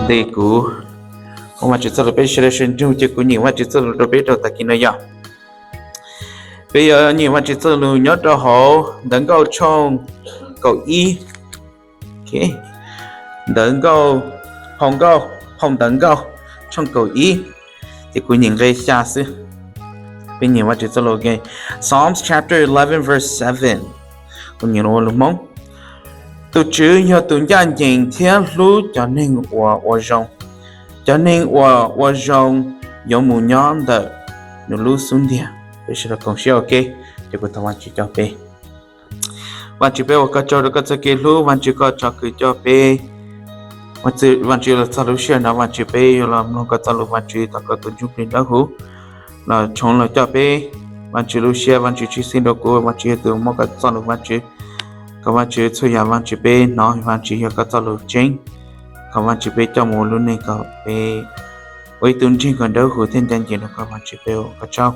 Ces kuv ua Vajtswv txoj lus peb sawv daws sawv ntsug ces kuv nyeem Vajtswv txoj lus rau peb rau tag kis no yog, peb yuav nyeem Vajtswv txoj lus nyob rau hauv Ntawv Nkauj tshooj kaum ib. Ntawv Nkauj, phau Nkauj, phau Ntawv Nkauj tshooj kaum ib, ces kuv nyeem nqe xya xwb. Peb nyeem Vajtswv txoj lus, Psalms chapter eleven verse seven. Kuv nyeem ua lus Hmoob. Tus Tswv yog tus ncaj ncees thiab hlub cov neeg uas ua zoo. Cov neeg uas ua zoo yuav mus nyob ntawm nws lub xub ntiag. Peb sawv daws koom siab ua ke, ces kuv thov Vajtswv coj peb. Vajtswv, peb ua koj tsaug rau koj txoj kev hlub, Vajtswv, koj tsom kwm coj peb. Vajtswv, los txog lub sij hawm no, Vajtswv, peb yuav los mloog koj txoj lus, Vajtswv, thov koj tus Ntsuj Plig Dawb Huv los tshoov los coj peb. Vajtswv, lub siab Vajtswv tshwj xeeb rau kuv, Vajtswv yog tus muab koj txoj lus, Vajtswv. Kom Vajtswv, txhua yam Vajtswv peb hnov Vajtswv yog koj txoj lus tseeb. Kom Vajtswv, peb coj mus ua lub neej kom peb ua ib tug ntseeg kom dawb huv thiab ncaj ncees rau koj, Vajtswv, peb ua koj tsaug.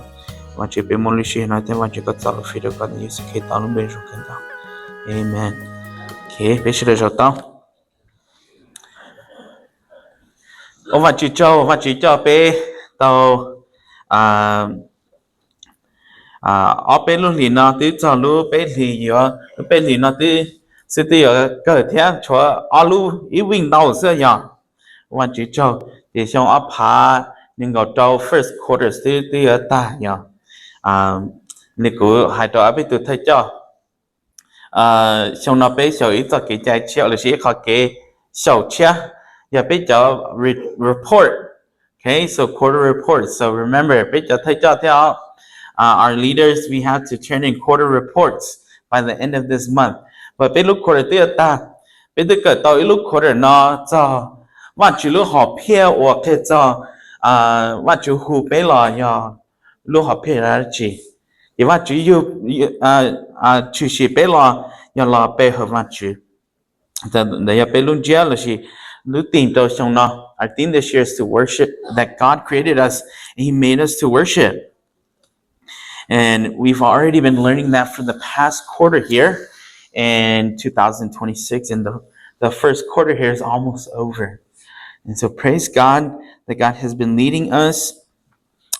Vajtswv, peb muab lub sij hawm no thiab Vajtswv, koj txoj lus fij rau koj ntawm Yexus Khetos lub npe zoo kawg nkaus. Amen. Peb sawv daws zaum tau. Ua Vajtswv tsaug, Vajtswv coj peb tau ob peb lub hlis no twb txog lub peb hlis, yuav lub peb hlis no twb xwb twb yuav kawg thiab, tshuav ob lub ib week ntau xwb yog. Ua Vajtswv tsaug, ces xyoo ob phav nees nkaum rau first quarters twb twb yuav tag yog. Li kuv hais rau ob peb tug thawj coj xyoo no peb xyaum ib txoj kev cai tshiab lossis ib qho kev xyaum tshiab, yog peb cov re- report. Okay, so quarter report. So remember, peb cov thawj coj thiab os, uh, our leaders, we have to turn in quarter reports by the end of this month. But peb lub quarter twb yuav tag, peb twb kawm tau ib lub quarter no txog Vajtswv lub hom phiaj uas qhia txog Vajtswv hu peb los yog lub hom phiaj dab tsi, ces Vajtswv yug tshwm sim peb los yog los pe hawm Vajtswv. Ntawd yog peb lub ntsiab lossis lub theme rau xyoo no. I think this year is to worship, that God created us and He made us to worship. And we've already been learning that for the past quarter here in two thousand twenty-six, and the, the first quarter here is almost over. And so praise God that God has been leading us.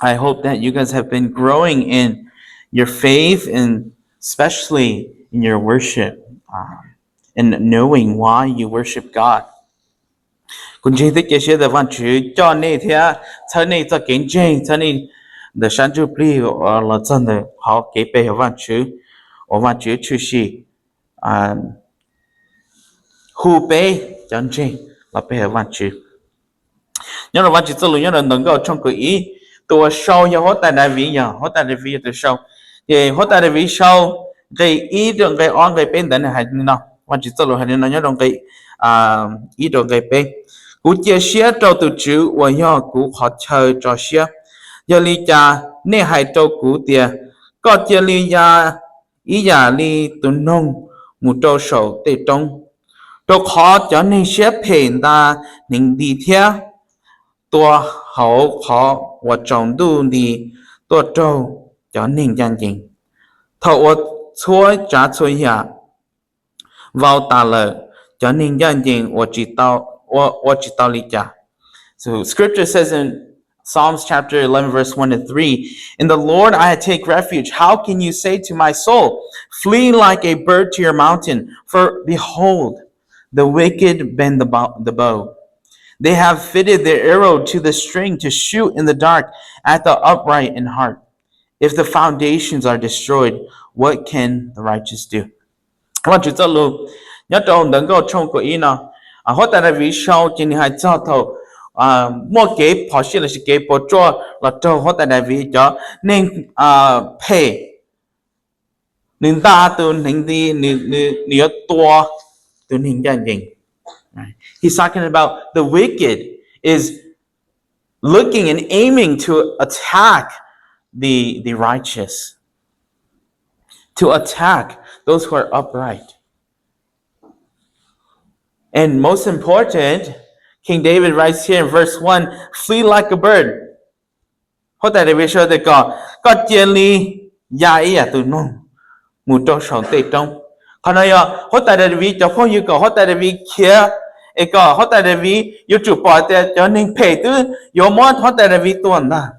I hope that you guys have been growing in your faith and especially in your worship, um, and knowing why you worship God. Kuv ntseeg thiab cia siab tias Vajtswv coj nej thiab txhawb nej txoj kev ntseeg, txhawb nej ntawm sab ntsuj plig los txog ntawm qhov kev pe hawm Vajtswv, uas Vajtswv tshwm sim hu peb cov ntseeg los pe hawm Vajtswv. Nyob rau Vajtswv txoj lus nyob rau Ntawv Nkauj tshooj kaum ib, tus uas sau yog huab tais Daviv, yog huab tais Daviv yog tus sau. Ces huab tais Daviv sau nqe ib rau nqe ob nqe peb ntawd nws hais li no, Vajtswv txoj lus hais li no nyob rau nqe ib rau nqe peb: Kuv cia siab rau tus Tswv uas yog kuv qhov chaw tso siab. Yog li cas nej hais rau kuv tias, koj cia li ya ib yam li tus noog mus rau saum tej roob, rau qhov cov neeg siab phem nta hneev nti thiab tua hauv qhov uas tsaus ntuj nti tuaj raug cov neeg ncaj ncees. Thaum uas txhua tsav txhua yam vau tas lawm, cov neeg ncaj ncees ua tsis tau li cas. So scripture says in Psalms chapter eleven, verse one to three, "In the Lord I take refuge. How can you say to my soul, 'Flee like a bird to your mountain'? For behold, the wicked bend the bow, the bow. They have fitted their arrow to the string to shoot in the dark at the upright in heart. If the foundations are destroyed, what can the righteous do?" Vajtswv txoj lus nyob rau Ntawv Nkauj tshooj kaum ib no, huab tais Daviv sau ces nws hais txog thaum muaj kev phom sij lossis kev puas tsuaj los raug huab tais Daviv cov neeg phem, nws nta tus hneev nti, nws yuav tua tus neeg ncaj ncees. He's talking about the wicked is looking and aiming to attack the, the righteous, to attack those who are upright. And most important, King David writes here in verse one, "Flee like a bird." Huab tais Daviv sau tias kom koj cia li ya ib yam tus noog mus rau saum tej roob. Qhov no yog huab tais Daviv cov phooj ywg kom huab tais Daviv khiav es kom huab tais Daviv yuav tsum pom tias cov neeg phem twb yuav muab huab tais Daviv tua ntag.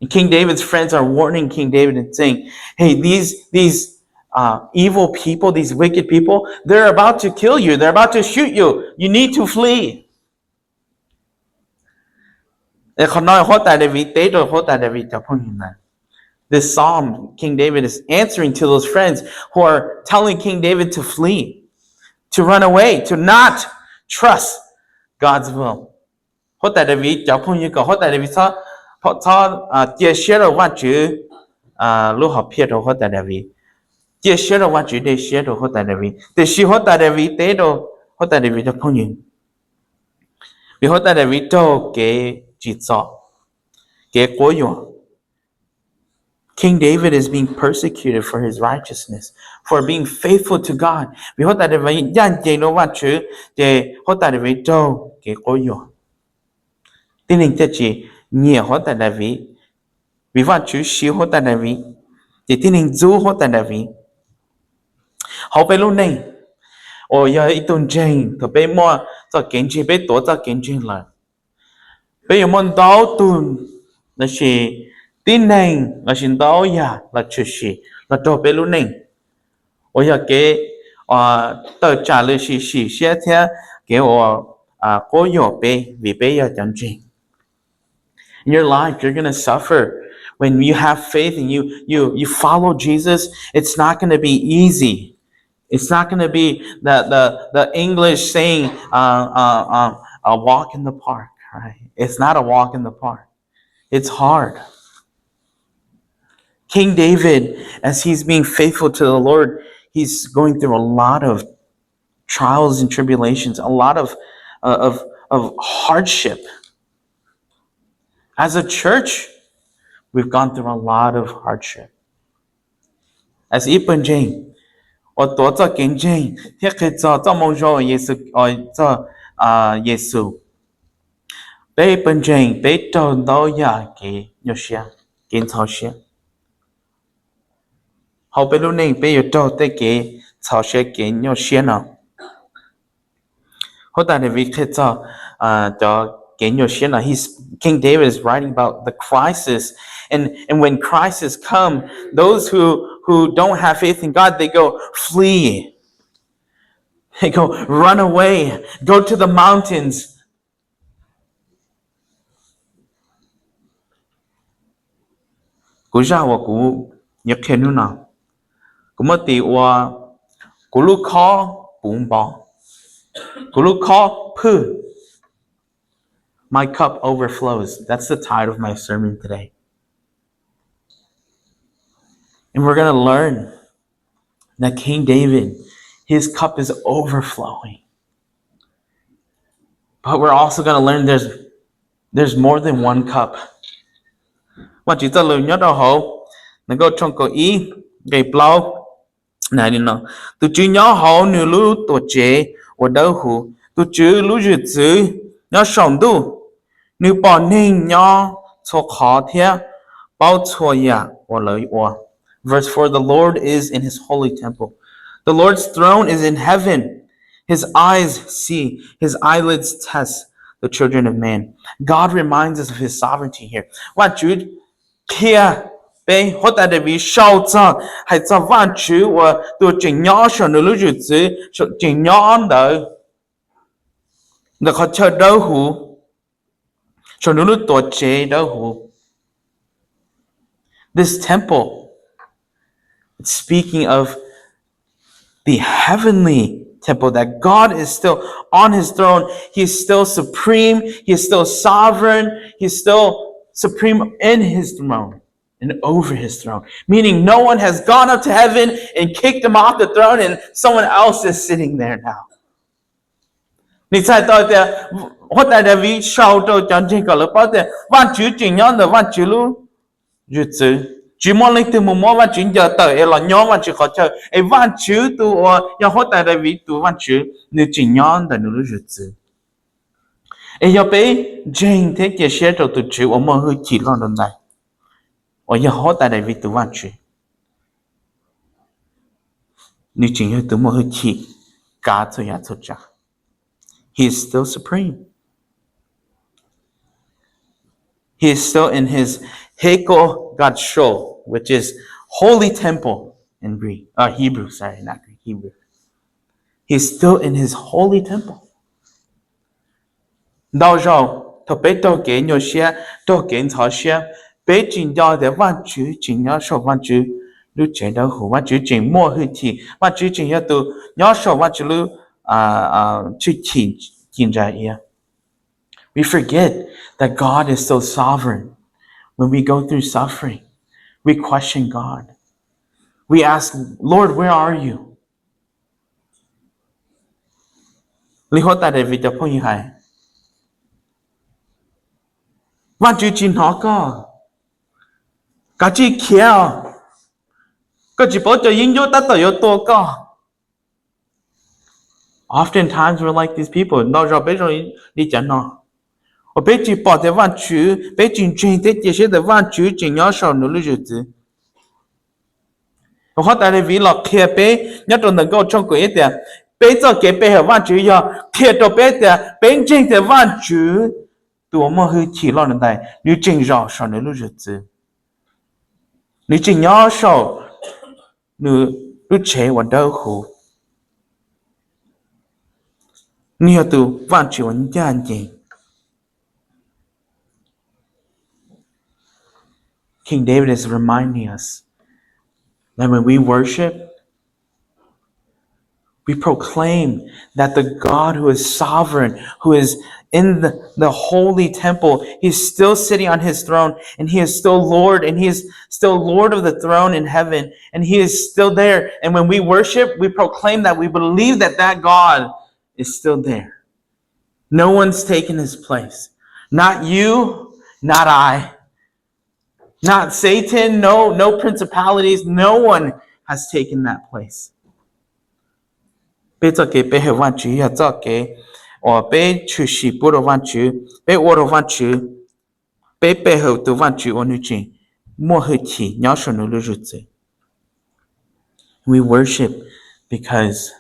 And King David's friends are warning King David and saying, hey, these, these uh, evil people, these wicked people, they're about to kill you. They're about to shoot you. You need to flee. Qhov no huab tais Daviv teb rau huab tais Daviv cov phooj ywg na. This psalm, King David is answering to those friends who are telling King David to flee, to run away, to not trust God's will. Huab tais Daviv cov phooj ywg kom huab tais Daviv txhob, txhob cia siab rau Vajtswv lub hom phiaj rau huab tais Daviv, cia siab rau Vajtswv, dej siab rau huab tais Daviv. Tiam sis huab tais Daviv teb rau huab tais Daviv cov phooj ywg, vim huab tais Daviv raug kev tsim txom, kev quab yuam. King David is being persecuted for his righteousness, for being faithful to God. Vim huab tais Daviv ncaj ncees rau Vajtswv ces huab tais Daviv raug kev quab yuam. Tib neeg thiaj tsis nyiam huab tais Daviv, vim Vajtswv siv huab tais Daviv, ces tib neeg ntxub huab tais Daviv. Hauv peb lub neej uas yog ib tug ntseeg, thaum peb muaj txoj kev ntseeg, peb tuav txoj kev ntseeg lawm, peb yuav muaj ntau tug lossis tib neeg lossis ntau yam los tshwm sim los raug peb lub neej uas yog kev tawm tsam lossis sim siab thiab kev uas quab yuam peb vim peb yog cov ntseeg. In your life, you're going to suffer. When you have faith and you you you follow Jesus, it's not going to be easy. It's not going to be the, the, the English saying, uh, uh, uh, a walk in the park, right? It's not a walk in the park. It's hard. King David, as he's being faithful to the Lord, he's going through a lot of trials and tribulations, a lot of, uh, of, of hardship. As a church, we've gone through a lot of hardship. As ib pawg ntseeg uas tuav txoj kev ntseeg thiab qhia txog txoj moo zoo Yexus, txog Yexus, peb pawg ntseeg peb raug ntau yam kev nyuaj siab, kev ntxhov siab. Hauv peb lub neej peb yuav raug tej kev ntxhov siab, kev nyuaj siab no. Huab tais Daviv qhia txog cov kev nyuaj siab no. He's, King David is writing about the crisis. And, and when crisis come, those who, who don't have faith in God, they go flee. They go run away, go to the mountains. Kuv zaj uas kuv yuav qhia hnub no, kuv muab tis ua kuv lub khob puv npo, kuv lub khob phwj. My cup overflows. That's the title of my sermon today. And we're going to learn that King David, his cup is overflowing. But we're also going to learn there's, there's more than one cup. Vajtswv txoj lus nyob rau hauv Nkauj tshooj kaum ib nqe plaub, tus Tswv nyob hauv nws lub tuam tsev uas dawb huv, tus Tswv lub zwm txwv nyob saum ntuj. Nws pom neeg nyob txhua qhov thiab paub txhua yam uas lawv ua. Verse four, the Lord is in his holy temple. The Lord's throne is in heaven. His eyes see, his eyelids test the children of man. God reminds us of his sovereignty here. Vajtswv qhia peb, huab tais Daviv sau txog, hais txog Vajtswv uas tus tseem nyob saum nws lub zwm txwv, tseem nyob ntawd, ntawm qhov chaw dawb huv, saum nws lub tuam tsev dawb huv. This temple, it's speaking of the heavenly temple, that God is still on his throne. He is still supreme. He is still sovereign. He is still supreme in his throne and over his throne. Meaning no one has gone up to heaven and kicked him off the throne and someone else is sitting there now. Nws txhais tau tias, huab tais Daviv sau rau cov ntseeg kom lawv paub tias Vajtswv tseem nyob ntawm Vajtswv lub zwm txwv. Tsis muaj leej twg mus muab Vajtswv ncaws tawm es los nyob Vajtswv qhov chaw, es Vajtswv tus uas yog huab tais Daviv tus Vajtswv, nws tseem nyob ntawm nws lub zwm txwv. Es yog peb ntseeg thiab cia siab rau tus Tswv uas muaj hwj chim loj nrov ntais, uas yog huab tais Daviv tus Vajtswv, nws tseem yog tus muaj hwj chim, kav txhua yam txhua tsav. He is still supreme. He is still in his hekel gadshol, which is holy temple in Greek, uh, Hebrew, sorry, not Greek, Hebrew. He's still in his holy temple. Ntau zaus thaum peb taug kev nyuaj siab, taug kev ntxhov siab, peb tsis nco tias Vajtswv tseem nyob saum Vajtswv lub tsev dawb huv, Vajtswv tseem muaj hwj chim, Vajtswv tseem yog tus nyob saum Vajtswv lub tshwj chim ci ntsa iab. We forget that God is still sovereign. When we go through suffering, we question God. We ask, Lord, where are you? Li huab tais Daviv cov phooj ywg hais, Vajtswv tsis hnov koj, kav tsij khiav, koj tsis paub cov yeeb ncuab tab tom yuav tua koj. Oftentimes we're like these people. Ntau zaus peb zoo li cov no, uas peb tsis pom tias Vajtswv, peb tsis ntseeg thiab cia siab tias Vajtswv tseem nyob saum nws lub zwm txwv. Huab tais Daviv los qhia peb nyob rau ntawm Nkauj tshooj kaum ib tias peb txoj kev pe hawm Vajtswv yog qhia rau peb tias peb ntseeg tias Vajtswv, tus uas muaj hwj chim loj ntais, nws tseem zaum saum nws lub zwm txwv, nws tseem nyob saum nws lub tsev uas dawb huv. Nws yog tus Vajtswv uas ncaj ncees. King David is reminding us that when we worship, we proclaim that the God who is sovereign, who is in the, the holy temple, he's still sitting on his throne, and he is still Lord, and he is still Lord of the throne in heaven, and he is still there. And when we worship, we proclaim that we believe that that God is still there. No one's taken his place. Not you, not I, not Satan, no, no principalities, no one has taken that place. Peb txoj kev pe hawm Vajtswv yog txoj kev uas peb tshwm sim pub rau Vajtswv, peb ua rau Vajtswv, peb pe hawm tus Vajtswv uas nws tseem muaj hwj chim nyob saum nws lub zwm txwv. We worship because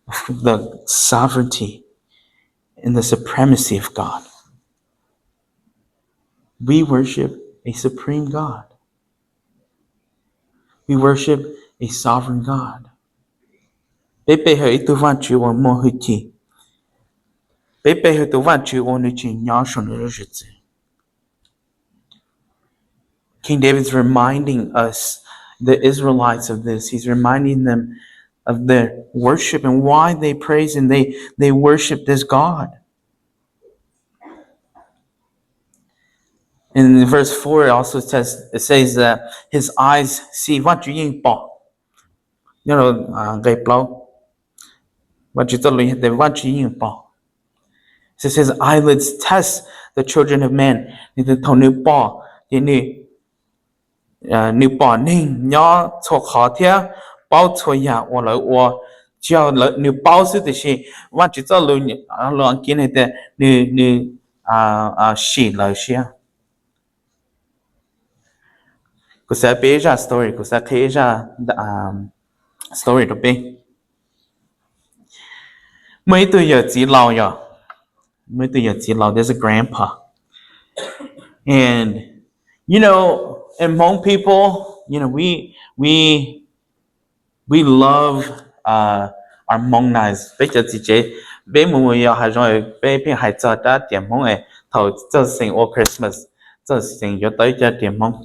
of the sovereignty and the supremacy of God. We worship a supreme God. We worship a sovereign God. Peb pe hawm ib tug Vajtswv uas muaj hwj chim. Peb pe hawm tus Vajtswv uas nws tseem nyob saum nws lub zwm txwv. King David's reminding us, the Israelites, of this. He's reminding them of their worship and why they praise and they, they worship this God. In verse four, it also says, it says that his eyes see, Vajtswv yeej pom. Nyob rau nqe plaub, Vajtswv txoj lus tias Vajtswv yeej pom. It says his eyelids test the children of men. Nws thaum nws pom, ces nws, nws pom neeg nyob txhua qhov thiab paub txhua yam uas lawv ua. Tsis yog nws paub xwb tiam sis Vajtswv txoj lus, lus Askiv hais tias nws, nws sim lawv siab. Kuv xav piav ib zaj story, kuv xav qhia ib zaj story rau peb. Muaj ib tug yawm txiv laus yog, muaj ib tug yawm txiv laus, there's a grandpa. And, you know, in Hmong people, you know, we, we, we love uh, our Hmong knives. Peb cov txiv tsev, peb mus yos hav zoov peb pheej hais txog rab riam Hmoob es thaum txog xeem ua Christmas, txog xeem yuav tau ib co riam Hmoob.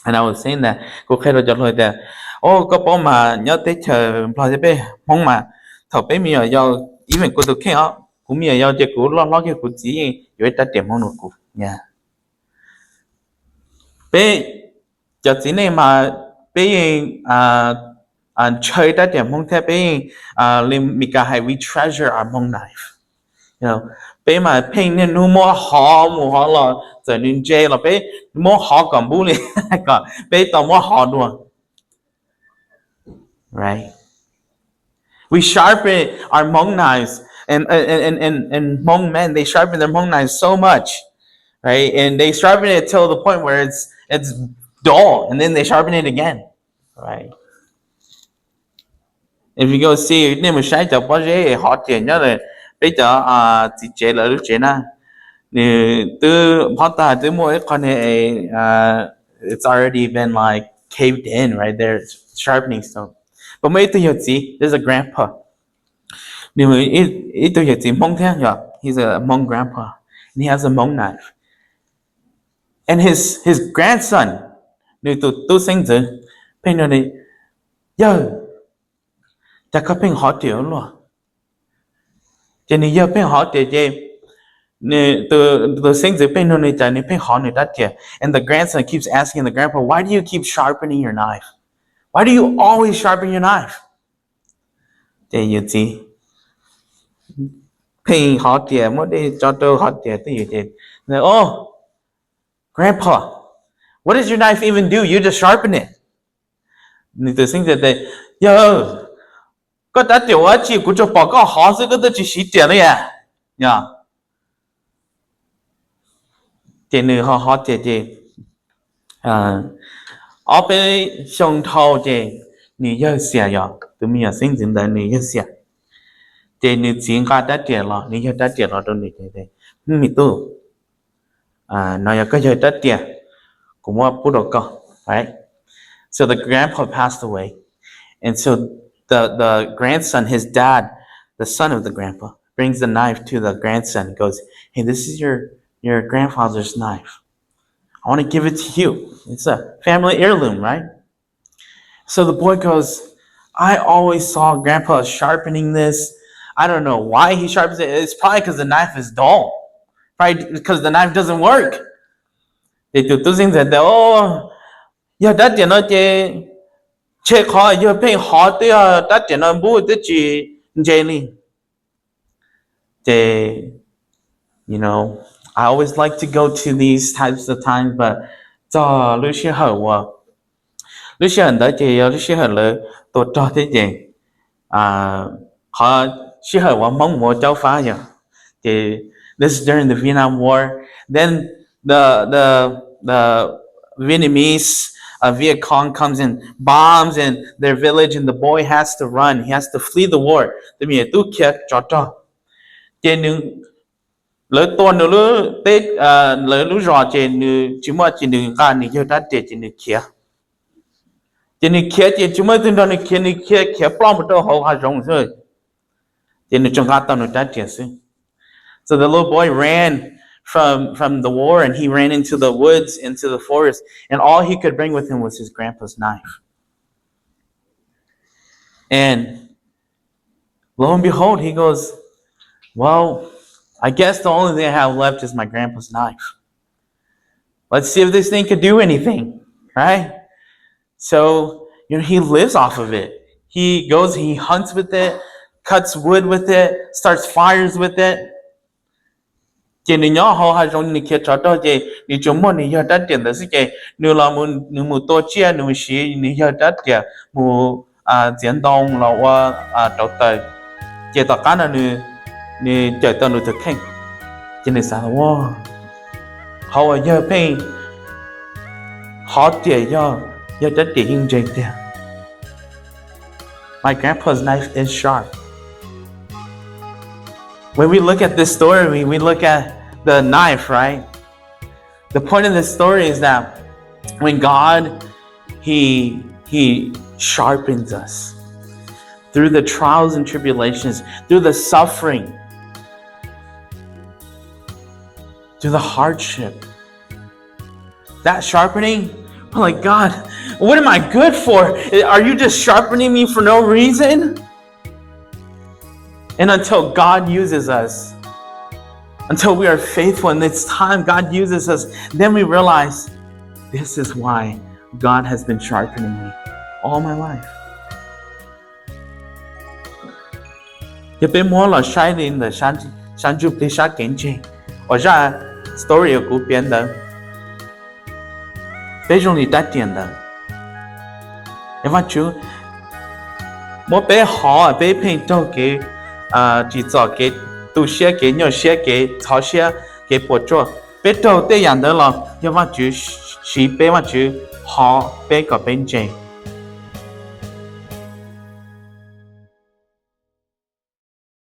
And I was saying that, kuv qhia rau cov hluas tias, o, koj paub mas nyob teb chaws Nplog thiab peb Hmoob mas, thaum peb me nyuam yaus, even kuv tus kheej os, kuv me nyuam yaus ces kuv loj hlob kiag kuv txiv yeej yuav ib rab riam Hmoob rau kuv. Peb cov txiv neej mas peb yeej ntshaw ib rab riam Hmoob thiab peb yeej, li Mis Kas hais, we treasure our Hmong knife. Peb mas pheej niaj hnub muab hov mus hov los, txawm nws ntse los peb muab hov kom npub li, kom peb tau muab hov dua. Right? We sharpen our Hmong knives, and, and, and, and, and Hmong men, they sharpen their Hmong knives so much, right? And they sharpen it till the point where it's, it's dull, and then they sharpen it again, right? If you go see, nej mus saib cov pob zeb hov riam nyob peb cov txiv tsev lawv lub tsev na, nws twb phob tag, twb muaj ib qho ne, it's already been like caved in, right? They're sharpening stone. But muaj ib tug yawg txiv, there's a grandpa. Nws ib tug yawg txiv Hmoob thiab, he's a Hmong grandpa, and he has a Hmong knife. And his his grandson, nws tus tub xeeb ntxwv, pheej nug, yawg, cas koj pheej hov riam ua luaj? Ces nws yawg pheej hov riam ces tus xeeb ntxwv pheej nug nws cas nws pheej hov nws rab riam. And the grandson keeps asking the grandpa, why do you keep sharpening your knife? Why do you always sharpen your knife? Ces yawg txiv pheej hov riam, muab dej tso rau hov riam twj ywm ces, oh, grandpa, what does your knife even do? You just sharpen it. Nws tus xeeb ntxwv tias, yawg, koj rab riam ua dab tsi? Kuv tsuas pom koj hov xwb, koj twb tsis siv riam li as. Ces nws ho hov riam ces ob peb xyoo dhau ces nws yawg xiam, yog tus me nyuam xeeb ntxwv ntawd nws yawg xiam. Ces nws txiv nqa rab riam los, nws yawg rab riam los rau nws ces, me tub, no yog koj yawg rab riam, kuv muab pub rau koj. Right? So the grandpa passed away. And so the, the grandson, his dad, the son of the grandpa, brings the knife to the grandson and goes, hey, this is your, your grandfather's knife. I want to give it to you. It's a family heirloom, right? So the boy goes, I always saw grandpa sharpening this. I don't know why he sharpens it. It's probably because the knife is dull. Probably because the knife doesn't work. Ces tus tub xeeb ntxwv tias, yog rab riam no ces, ntshe qhov yawg pheej hov twb yog rab riam no npub twb tsis ntse li. Ces, you know, I always like to go to these types of times, but txog lub sij hawm uas, lub sij hawm ntawd ces yog lub sij hawm lawv tua rog thiab ces, qhov sij hawm uas Hmoob mus ua caub fab yog, ces this is during the Vietnam War. Then the the the Vietnamese, uh, Viet Cong comes and bombs in their village, and the boy has to run. He has to flee the war. Tus me nyuam tub khiav tsov rog. Ces nws, lawv tua nws lub teb, lawv lub zos ces nws tsis muaj, ces nws nqa nws yawg rab riam ces nws khiav. Ces nws khiav ces tsis muaj leej twg nrog nws khiav, nws khiav khiav ploj mus rau hauv hav zoov xwb. Ces nws tsuas nqa tau nws rab riam xwb. So the little boy ran from from the war, and he ran into the woods, into the forest, and all he could bring with him was his grandpa's knife. And lo and behold, he goes, well, I guess the only thing I have left is my grandpa's knife. Let's see if this thing could do anything, right? So, you know, he lives off of it. He goes, he hunts with it, cuts wood with it, starts fires with it. Ces nws nyob hauv hav zoov, nws khiav tsov rog ces nws tsuas muaj nws yawg rab riam ntawd xwb, ces nws los, nws mus tua tsiaj, nws mus siv nws yawg rab riam mus txiav ntoo los ua rauv taws. Ces tom qab no nws, nws cawm tau nws tus kheej, ces nws xav, qhov uas yawg pheej hov riam yog, yawg rab riam yeej ntse tiag. My grandpa's knife is sharp. When we look at this story, we, we look at the knife, right? The point of this story is that when God, He, He sharpens us through the trials and tribulations, through the suffering, through the hardship, that sharpening, I'm like, God, what am I good for? Are you just sharpening me for no reason? And until God uses us, until we are faithful, and it's time God uses us, then we realize, this is why God has been sharpening me all my life. Yog peb muab los saib li ntawm sab ntsuj plig sab kev ntseeg uas zaj story uas kuv piav ntawd, peb zoo li rab riam ntawd. Yog Vajtswv muab peb hov, peb pheej raug kev tsim txom, kev tu siab, kev nyuaj siab, kev ntxhov siab, kev puas tsuaj, peb raug tej yam ntawd los yog Vajtswv siv peb, Vajtswv hov peb kom peb ntse.